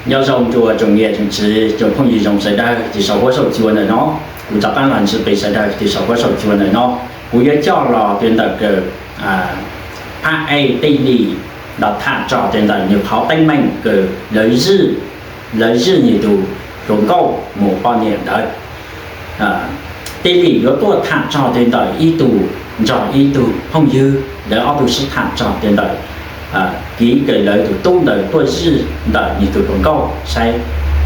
Nyob zoo rua tsoom niam tsoom txiv, tsoom phooj ywg zoo sawv dawg, tis saum huab saum cua ntawm no. Kuv rov qaab los ntsib peb sawv dawg tis saum huab saum cua ntawm no. Kuv yuav coj los rua ntawm kws phab ej Tej Lis los tham txog rua ntawm nwg qhov teeb meem kws lawv zij, lawv zij nwg tug hluas nkauj moog poj niam ntawd. Tej Lis yuav tuaj tham txog rua ntawm ib tug, nrog ib tug phooj ywg, lawv ob tug sib tham txog rua ntawm kev kws lawv tug tub ntawd tuaj zij ntawm nwg tug hluas nkauj saib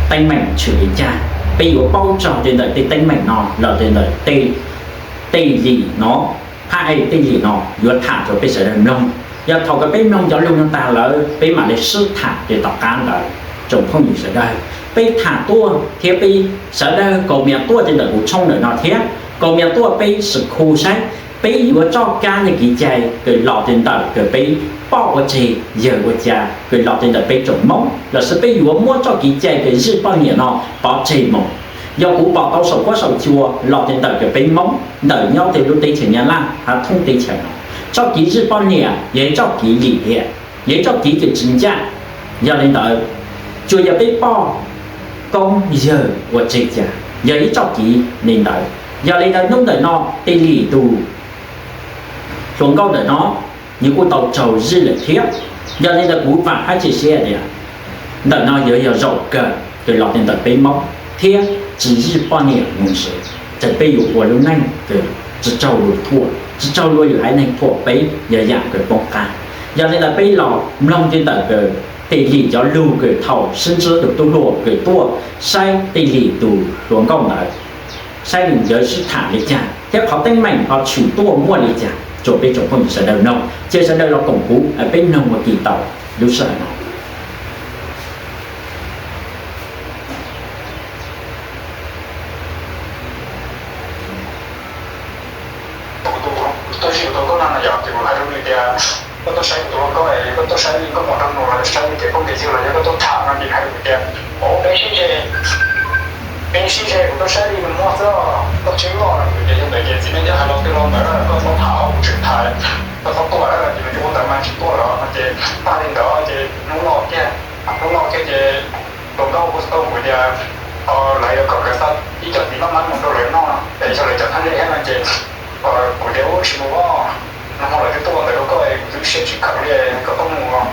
teeb meem tshwm li cas. Peb yuav paub txog rua ntawm tej teeb meem no los rua ntawm Tej Lis no, phab ej Tej Lis no yuav tham rua peb sawv dawg mloog. Yog thaum kws peb mloog cov lug no tag lawm, peb mam le sib tham rua tom qaab ntawd. Tsoom phooj ywg sawv dawg, peb tham tuaj thiab peb sawv dawg kaus mias tuaj rua ntawm kuv tshoob ntawm no thiab kaus mias tuaj peb sib khu saib peb yuav txoj kab ntawm kev cai kws los rua ntawm kws peb poj ua tseg yawg ua cas kws los rua ntawm peb tsoom Moob, lossis peb yuav muab txoj kev cai kws zij poj niam no pov tseg moog. Yog kuv pom tau saum huab saum cua los rua ntawm kws peb Moob ntawm nyob tej lub teb chaws Nyab Laj hab thoob teb chaws no, txoj kev zij poj niam yog ib txoj kev lim hiam, yog ib txoj kev kws tsis ncaj. Yog li ntawd, tsuas yog peb poj koob yawg ua tseg cas yog ib txoj kev li ntawd. Yog li ntawd hnub ntawm no Tej Lis tug hluas nkauj ntawm no nws kuj tau raug zij lawm thiab. Yog li ntawd kuv vaam hab cia siab tias ntawm no yuav yog zaum kawg kws los rua ntawm peb Moob thiab tsis zij poj niam moog seb txawm peb yuav ua lub neej kws tsis raug luag thuam, tsis raug luag lwm haiv neeg thuam peb yog yaam kws poob qab. Yog li ntawd peb los mloog rua ntawm kws Tej Lis cov lug kws thaum sib ntsib tug tub hluas kws tuaj saib Tej Lis tug hluas nkauj ntawd, saib nwg cov sib tham li cas thiab qhov teeb meem ho tshwm tuaj muaj li cas rua peb tsoom phooj ywg sawv dawg mloog. Cia sawv dawg los koom kuv peb mloog ua ke tau lub sij hawm no. Tuaj zij kuv tus hluas nkauj no no yog ces kuv hais rau nws tias koj tuaj saib kuv tus hluas nkauj es koj tuaj saib li koj muab nrog nws los saib li ces koj nqis yug los yog koj tuaj tham no ces hais rau kuv tias, o, peb sib ze, peb sib ze, kuv tuaj saib li nws muaj txoj toj tseeb loj no ces yog ntawd ces txiv neej nyob hais los twg los ntawd koj txhob tham, kuv tseem tham, koj txhob tuaj no ces nws ua ntawd mas tsis tuaj los no ces tag li ntawd ces hnub no kiag, hnub no kiag ces hluas nkauj kuj tau kuv tias lawv yuav kom nkawd xa ib co tiv maj mab mus rau lawv noj es yog lawv cov thaj lej thiab no ces kuv tias ub tsis mus os, nag hmo lawv twb tuaj ntawd rau koj es kuv twb siab tsis kheev li, koj txhob mus,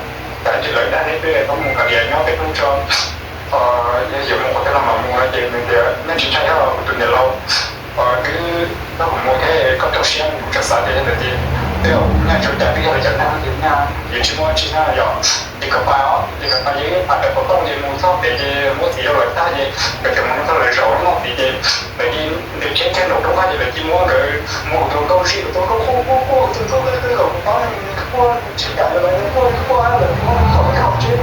cas ib ntsis lawv dag neb peb txhob mus, kav liam nyob peb hnub tso, yog yuav mus qhov twg los mam mus no ces nws tias nej tsis ntshai os kuv tus niam laus, twb nrog kuv mus thiab koj rau siab, kuv tseem xav tias yog ntawd ces twb nyaj tsuas cas twb yog lawv cov neeg ces nyaj yuav tsis muaj tsi na yom, ces kom pais os, ces kom pais, yeej pais rawv pov tooj ces mus txog pem ces muab txiv rau lawv tag ces nkawd tseem mus nrog lawv zaum noj txiv ces lawv cia li ntes tsheb kiag nraum roob hab ces lawv cia li muab nkawd, muab kuv tus hluas nkauj zij, kuv tus hluas nkauj quaj quaj, kuv tus hluas nkauj quaj quaj kom kuv pab nws quaj, tsis kam yuav lawv, nws quaj quaj lawv muab nws thaum nws hauv tsev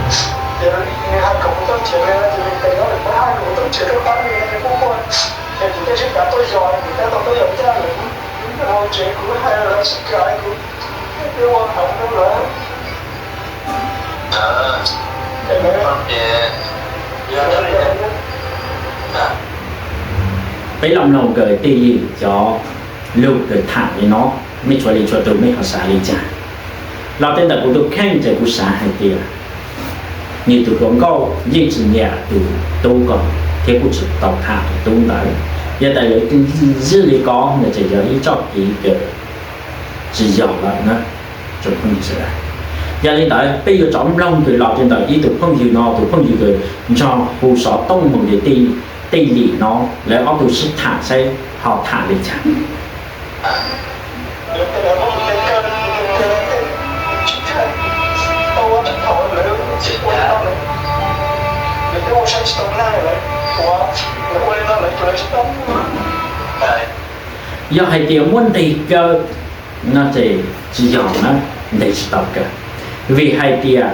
ces nws hais kom kuv tau nrhiav nws no ces nws tes no nws pab hais kom kuv tau nrhiav rau qab nws no nws quaj quaj ces kuv thiaj sib cav tuaj yos, kuv thiaj tau tuaj yos ncaj lawv hauv tsev, kuv hais lawv sib cav kuv thiaj ua heev rau lawv. Peb los mloog kws Tej Lis cov lug kws tham li no, mej txhua leej txhua tug mej ho xav li cas? Los tej ntawm kuv tus kheej ces kuv xav hais tias nws tus hluas nkauj yeej tsis nyiam tus tub ko thiab kuj tsis tau tham tus tub ntawd. Yog tas lawv zij li ko no ces yog ib txoj kev kws tsis yog lawm na. Yog li ntawd peb yuav rov mloog kws los tej ntawm ib tug phooj ywg no, tus phooj ywg kws nrog hu xov tooj moog ntawm Tej Lis no, lawv ob tug sib tham saib ho tham li cas. Yog hais tias muab ntes kaw no ces tsis yog na, ntes tsis tau kaw. Vim hais tias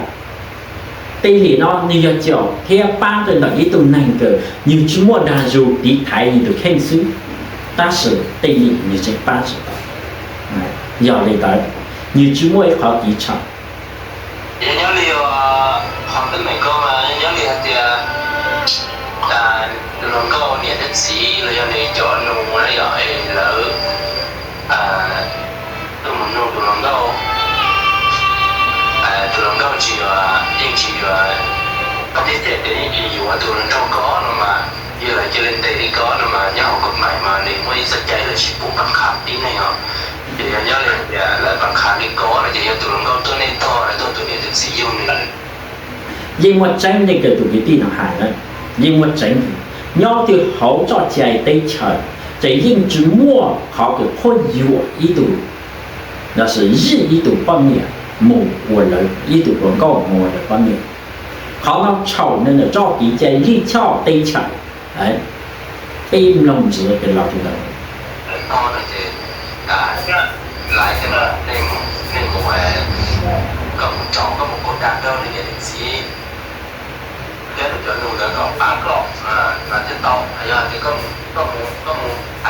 Tej Lis no nwg yog caum thiab pab rau ntawm ib tug neeg kws nwg tsis muaj dag zug tiv thaiv nwg tus kheej xwb, tab sis Tej Lis nwg tseem pab tsis tau. Yog li ntawd, nwg tsis muaj ib qhov tiv tsham. Yog nyob li qhov teeb meem ko mas nyob li hais tias tus hluas nkauj niam thiab txiv los yog nws cov nus na yom, es lawv tuaj mus nug tus hluas nkauj, tus hluas nkauj tsis yuav, yeej tsis yuav, qhov tib tiag Ces yeej tsis yuav tus hluas nraug ko no mas, yog lawv cia li ntes li ko no mas nyob hauv kom mais mas nws muaj ib txoj cai lawv tsis pub pab qha tib neeg os. Ces yog nyob li tias lawv pab qha li ko no ces yog tus hluas nkauj tuaj nej tog lawv tuaj tus niam tus txiv yug nws. Yeej muaj tseeb li kws tus kwv tij no hais na, yeej muaj tseeb. Nyob twg hauv txoj cai teb chaws ces yeej tsis muaj qhov kws qhuab yuam ib tug, los sis zij ib tug poj niam mus ua lawv, ib tug hluas nkauj mus ua lawv poj niam. Qhov no txhaum ntawm txoj kev cai lij choj teb chaws. Peb mloog ntxiv kws los txog ntawd. Tod no ces laiv thiab, nej mus, koj mus tsaus, koj mus kuj dag rau nws niam nws txiv thiab nws cov nus ntawd kom pab koj no thiaj tau. Yog hais tias koj mus, qhov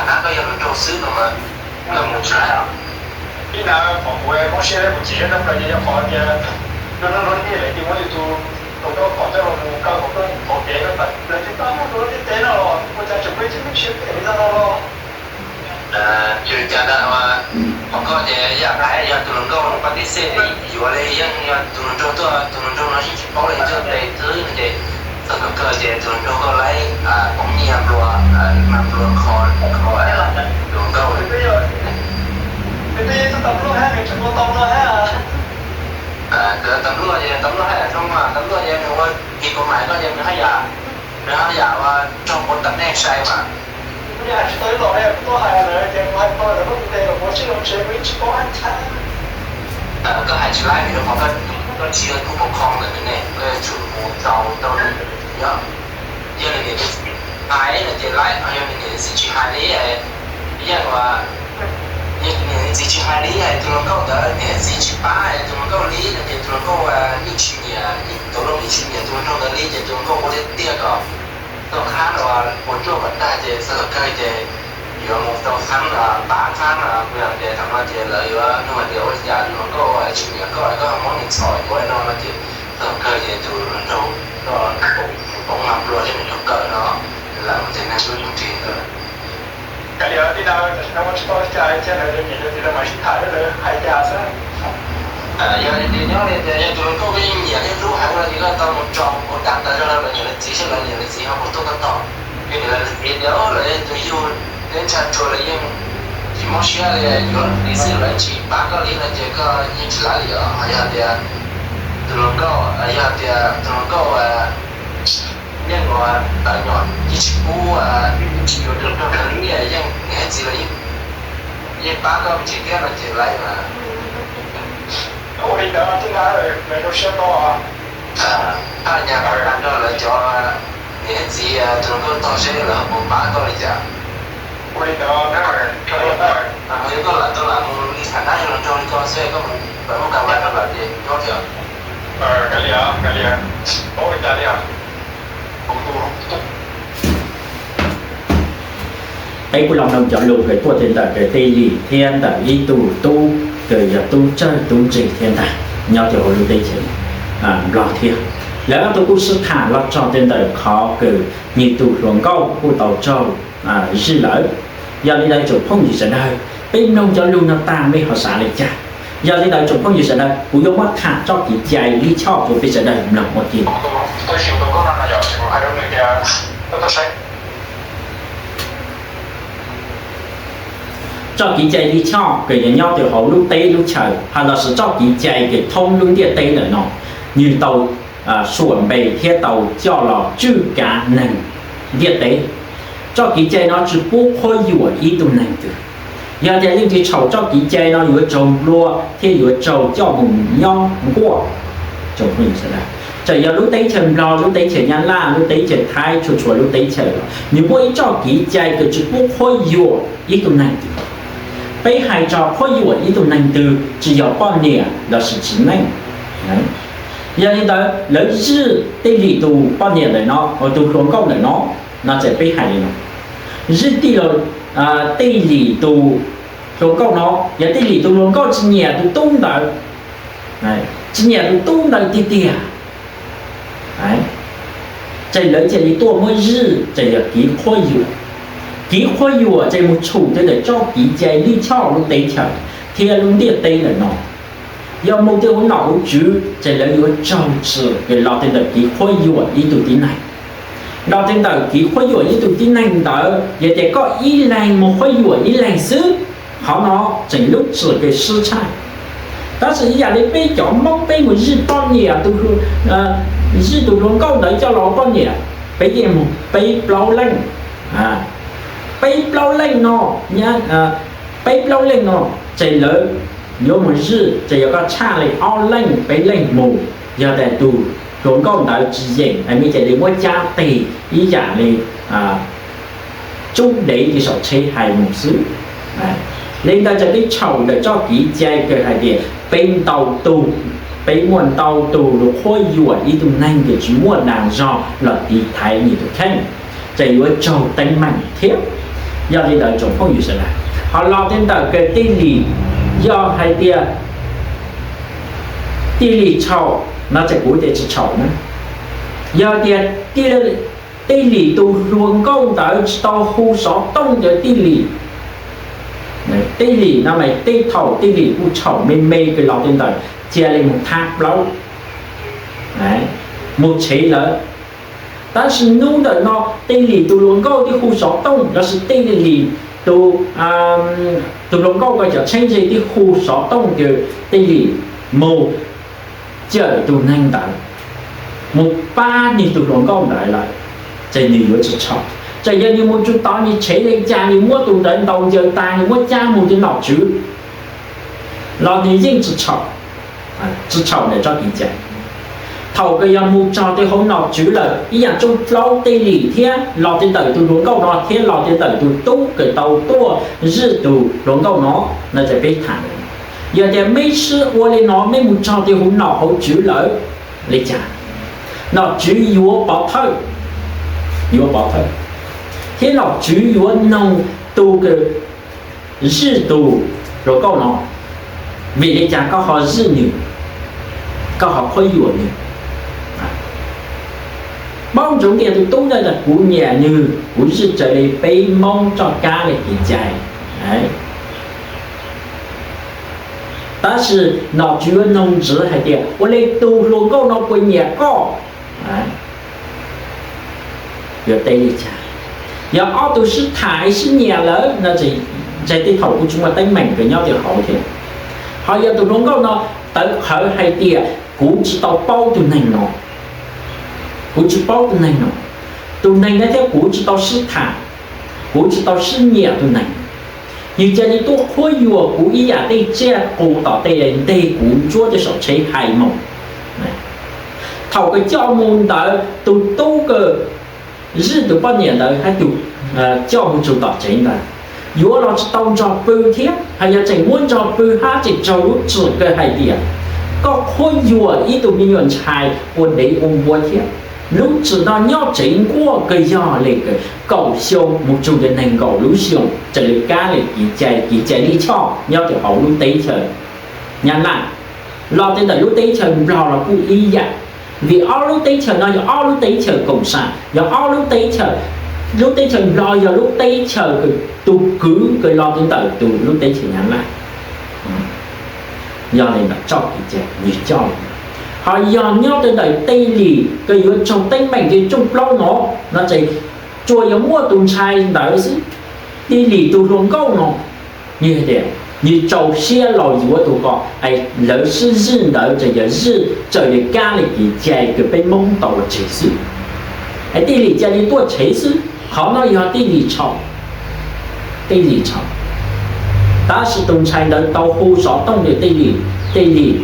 nab koj yog hluas nraug xwb no mas koj mus tsis laiv. Ib ntawd qhov kuv mob siab kuv chim siab tshaj plaws ces yog qhov tias luag luag niaj lawv cia muab yus tus hluas nkauj tom coj los mus kaw hauv rooj hauv kev no, lawv tsis tau muab tus luag niaj teb no los ua cas tseem muaj ib txoj kev siab phem li no no los. Tsis ua cas ntag, qhov koj ces yam hais yog tus hluas nkauj nws pab tib xej yuav li yeej yog tus hluas nraug tuaj, tus hluas nraug no yeej tsis paub li, tuaj ntes xwb no ces txog thaum kawg ces tus hluas nraug koj laib poob nyiaj nplua, mas nplua kho, kho tus hluas nkauj. Nws twb yog tus tam luaj hab, nws tseem ua tau no hab. Tam luaj ces tam luaj hab, zoo mas tam luaj ces nws ua ib kuv mais koj ces nws haj yam, nws haj yam ua raug kuv tam neej sai mas. Kuv yeej hais tsis tau ib los li, kuv tuaj hais lawv ces kuv hais tau lawv muab kuv ntes los kuv sib zoo tsev kuv yeej tsis paub hab ntag. Koj hais tsis laib vim rau qhov koj tsis yog tub pov khoo ntawm nws ne, koj yuav tsum mus txaus rau nws. Yog, yog nws niam nws txiv hais no ces laib, yog nws niam nws txiv tsis hais li, yog nws niam nws txiv tsis hais li, tus hluas nkauj ntawd niam nws txiv tsis pab tus hluas nkauj li no ces tus hluas nkauj yeej tsis nyiam, tau lub nws tsis nyiam tus hluas nraug ntawd li ces tus hluas nkauj ua tiag tiag kom tau qhab los puas tsuaj kom tag ces txog thaum kawg ces yuav mus tau qhab, pab qhab no kuv yog tias thaum no ces lawv yuav nug hais tias ua li cas tus hluas nkauj tsis nyiam koj, koj muab nws txhom yuav no no ces txog thaum kawg ces tus hluas nraug koj poob mas nplua thiab nws raug kaw no, lawv mus ces neeg lub yoov rig ntawd. Kav liam, tij laug, tam sim no ua tsis tau li cas li, cia lawv niam lawv txiv lawv mam sib tham, lawv hais cas xwb. Yog li tias nyob li tias yog tus hluas nkauj koj yeej nyiam thiab hlub heev no ces koj tau mus tsaus ua dag tawv zog rau lawv niam lawv txiv saib lawv niam lawv txiv ho puas tuaj koj tog. Yog niam lawv txiv tias lawv yog tus yug thiab ntsha tsuag lawv yeej tsis mob siab li, yuav li xwb lawv tsis pab koj li no ces koj yeej tsis laib li os. Ho yog tias tus hluas nkauj, yog tias tus hluas nkauj yeej ua tawv nyom yeej tsis pub, tsis yuav tus hluas nraug ntawd li, yeej niam thiab txiv los yeej pab koj me ntsis thiab no ces laib mas. Ua li ntawd tij laug, zoo siab koj. Thaj nyaj pab tag nrho lawv cov niam thiab txiv tus hluas nkauj tog seb lawv ho puas pab koj li cas. Ua li ntawd, yog koj lam tau lam mus li tham nab yog hluas nraug li koj xwb koj mus pab muab ka va rau lawv ces nyob thiab. Kav liam, kav liam, ua li cas li os. Peb kuj los mloog cov lus kws tuaj tej ntawm kws Tej Lim thiab ntawm ib tug tub kws yog tub tsawg tub ntse thiab ntag nyob rau hauv lub teb chaws Nplog thiab. Lawv ob tug kuj sib tham los txog tej ntawm qhov kws nws tus hluas nkauj kuj tau raug zij lawm. Yog li ntawd tsoom phooj ywg sawv daws, peb mloog cov lus no tag mej ho xav li cas? Yog li ntawd tsoom phooj ywg sawv daws, kuv yuav muab tham txoj kev cai lij choj rau peb sawv daws mloog ua ke. Txoj kev cai lij choj kws yog nyob rau hauv lub teb lub chaws, hos los sis txoj kev cai kws thoob lub ntiaj teb ntawm no, nws tau suam npe thiab tau coj los tswj kav neeg ntiaj teb. Txoj kev cai no tsis pub qhuab yuam ib tug neeg twg. Yog tias leej twg txhaum txoj kev cai no yuav raug nplua thiab yuav raug coj mus nyob nkuaj. Txawm yog lub teb chaws Nplog, lub teb chaws Nyab Laj, lub teb chaws Thaib, txhua txhua lub teb chaws los nws muaj ib txoj kev cai kws tsis pub qhuab yuam ib tug neeg twg. Peb hais txog qhuab yuam ib tug neeg twg tsis yog poj niam los sis txiv neej. Yog li ntawd lawv zij Tej Lim tus poj niam ntawm no, tus hluas nkauj ntawm no, no ces peb hais li no, zij Tej Lim tus hluas nkauj no, yog Tej Lim tus hluas nkauj tsis nyiam tus tub ntawd, tsis nyiam tus tub ntawd tiag tiag, ces lawv cia li tuaj muab zij, ces yog kev qhuab yuam. Kev qhuab yuam ces mus txhum rau ntawm txoj kev cai lij choj lub teb chaws thiab lub ntiaj teb ntawm no. Yog mus rau hauv nom hauv tswv ces lawv yuav raug txim los rau ntawm kev qhuab yuam ib tug tib neeg. Los rau ntawm kev qhuab yuam ib tug tib neeg ntawd, yog tias koj ib leeg mus qhuab yuam ib leeg xwb, qhov no tseem lub txim kev sib tshaj. Tab sis ib yam li peb cov Hmoob peb mus zij poj niam, zij tus hluas nkauj ntawd coj los ua poj niam, peb yeej mus peb plaub leej, peb plaub leej no, peb plaub leej no, ces lawv yuav mus zij, ces yog koj tshaj li ob leeg peb leeg mus, yog tias tus hluas nkauj ntawd tsis yeem, me ces li muab cab tes ib yam li tsub dev li saum tsheb hais mus xwb. Li ntawd ces peb txhaum ntawm txoj kev cai kws hais tias peb ntau tug, peb muaj ntau tug los qhuab yuam ib tug neeg kws tsis muaj dag zog los tiv thaiv nws tus kheej, ces yuav raug teeb meem thiab. Yog li ntawd tsoom phooj ywg sawv daws, ho los rau ntawm kws tij lis, yog hais tias tij lis txhaum no ces kuv tias tsis txhaum na. Yog tias tij lis tus hluas nkauj ntawd tsis tau hu xov tooj ntawd tij lis, tij lis no mas tej thaum tij lis kuj txhaum me me kws los rau ntawm cia li mus thab plaub, mus tshev lawv. Tab sis hnub ntawm no tij lis tus hluas nkauj twb hu xov tooj, los sis tij lis tus, tus hluas nkauj ko cov tsheb ze twb hu xov tooj ces tij lis mus cawm tus neeg ntawd, mus pab nws tus hluas nkauj ntawd lawm, ces nws yuav tsis txhaum. Txawm yog nws mus txog tod nws tshev li cas, nws muab tus ntawd ntaus ncaws tas, nws muab cab mus rau nom tswv los nws yeej tsis txhaum, tsis txhaum ntawm txoj kev cai. Thaum kws yog mus txog rau hauv nom tswv lawm, ib yam tsoob plaub tij lis thiab los rau ntawm tus hluas nkauj no thiab los rau ntawm tus tub kws tau tuaj zij tus hluas nkauj no, no ces peb tham, yog tias meb sib ua li no meb mus txog rau hauv nom hauv tswv lawm li cas, nom tswv yuav pov thawj, yuav pov thawj, thiab nom tswv yuav noog tus kws zij tus hluas nkauj no, vim li cas koj ho zij nws, koj ho qhuab yuam nws? Paub ntsoov tias tus tub ntawd kuv nyiam nws, kuv zij raws li peb Hmoob txoj kab li kev cai. Tab sis nom tswv yuav noog ntxiv hais tias ua li tus hluas nkauj no puas nyiam koj? Yuav teb li cas? Yog ob tug sib tham sib nyiam lawm no, ntshai tej thaum kuj tsis muaj teeb meem kws nyob rau hauv thiab. Ho yog tus hluas nkauj no tawv qhawv hais tias kuv tsis tau paub tus neeg no, kuv tsis paub tus neeg no, tus neeg no thiab kuv tsis tau sib tham, kuv tsis tau sib nyiam tus neeg, nws cia li tuaj qhuab yuam kuv ib yam tej tsiaj qus tom tej nteg kuv ntsuab tej saum tsheb hais mus. Thaum kws coj mus ntawd tus tub kws zij tus poj niam ntawd hab tus coj mus txug tom tsev ntawd, yuav los tsis tau nrog pw thiab, hos yog tseem muab nrog pw hab tseem raug lub txim kws hais tias koj qhuab yuam ib tug me nyuam ntxhais ua dev ua npua thiab. Lub txim no nyob tsev nkuaj kws yog li kaum xyoo mus txug rau nees nkaum lub xyoo raws li kab li kev cai, kev cai lij choj nyob rau hauv lub teb chaws Nyab Laj. Los rau ntawm lub teb chaws Nplog los kuj ib yam, vim ob lub teb chaws no yog ob lub teb chaws koom sam, yog ob lub teb chaws, lub teb chaws Nplog yog lub teb chaws kws tus kwv kws los rau ntawm tus lub teb chaws Nyab Laj. Yog li ntawd txoj kev cai nws coj li ntawd. Ho yog nyob rau ntawm tij lis kws yuav raug teeb meem rau tsooj plaub no, no ces tsuas yog muaj tus ntxhais ntawd xwb, tij lis tus hluas nkauj no, nws hais tias nws rau siab los yuav tus ko, lawv sib zij ntawd ces yog zij raws li kab li kev cai kws peb Hmoob tau ua tseg xwb. Es tij lis cia li tuaj tshev xwb, qhov no yog tij lis txhaum, tij lis txhaum. Tab sis tus ntxhais ntawd tau hu xov tooj rau tij lis, tij lis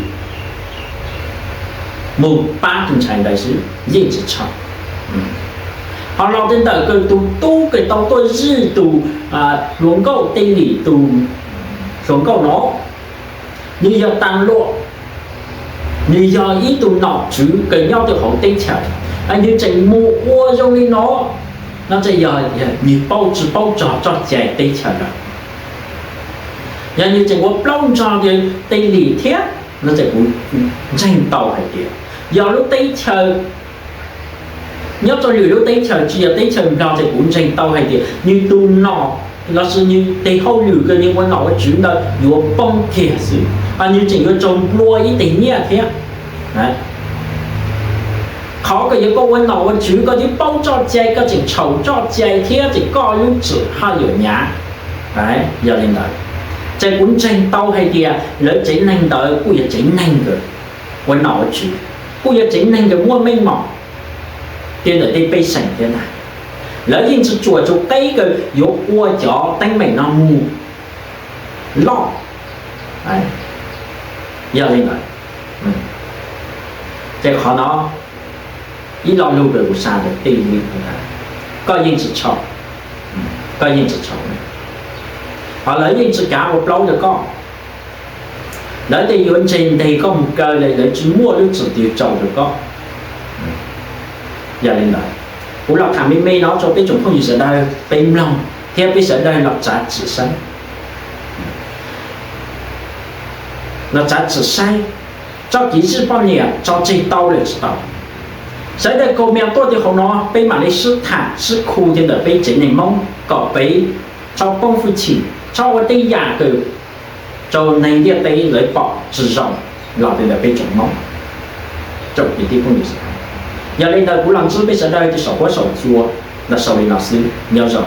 mus pab tus ntxhais ntawd xwb yeej tsis txhaum. Ho los rau ntawm kws tus tub kws tau tuaj zij tus hluas nkauj, tij lis tus hluas nkauj no, nws yog tas luaj, nws yog ib tug nom tswv kws nyob rau hauv teb chaws, nws tseem mus ua zoo li no, no ces yog nws paub tsis paub txog txoj cai teb chaws lawm. Yog nws tseem ua plaub ntxog rau tij lis thiab no ces kuv ntseeg tau hais tias yog lub teb chaws, nyob rau lwm lub teb chaws tsis yog teb chaws Nplog ces kuv ntseeg tau hais tias nws tus nom lossis nws tes hauj lwm kws nws ua nom ua tswv ntawd yuav poob kiag xwb. nws tseem yuav raug nplua ib teg nyiaj thiab. Qhov koj yuav koj ua nom ua tswv koj twb paub txoj cai, koj tseem txhaum txoj cai thiab tseem koj lub txwm haj yuam hnyav. Yog li ntawd, ces kuv ntseeg tau hais tias lawv tsev neeg ntawd kuj yog tsev neeg ua nom ua tswv, kuj yog tsev neeg muaj meej mom thiab ntawm tej pej xeem thiab ntag. Lawv yeej tsis tsuam tsuas qeb kawg yuav ua cov teeb meem no mus loj. Yog li ntawd, ces qhov no ib lo lus rau kuv xav tias tij li, koj yeej tsis txhaum, koj yeej tsis txhaum, hos lawv yeej tsis kav ua plaub rau koj. Lawv tej yuav ntseg ntes koj mus kaw li, lawv tsis muaj lub txim twg rau koj. Yog li ntawd, kuv los tham me me no rau peb tsoom phooj ywg sawv daws peb mloog thiab peb sawv daws los txav txim saib, los txav txim saib txoj kev zij poj niam tso tseg tau lawm tsis tau. Sawv daws kaus mia tuaj tim hauv no peb mam li sib tham sib khu thiab ntawm peb tsev neeg Hmoob kom peb txhob poob hwj chim, txhob ua tej yam kws rau neeg ntiaj teb lawv pom tsis zoo los rau ntawm peb tsoom Hmoob. Yog li ntawd kuv los ntsib peb sawv daws saum huab saum cua los xaus li no xwb, nyob zoo.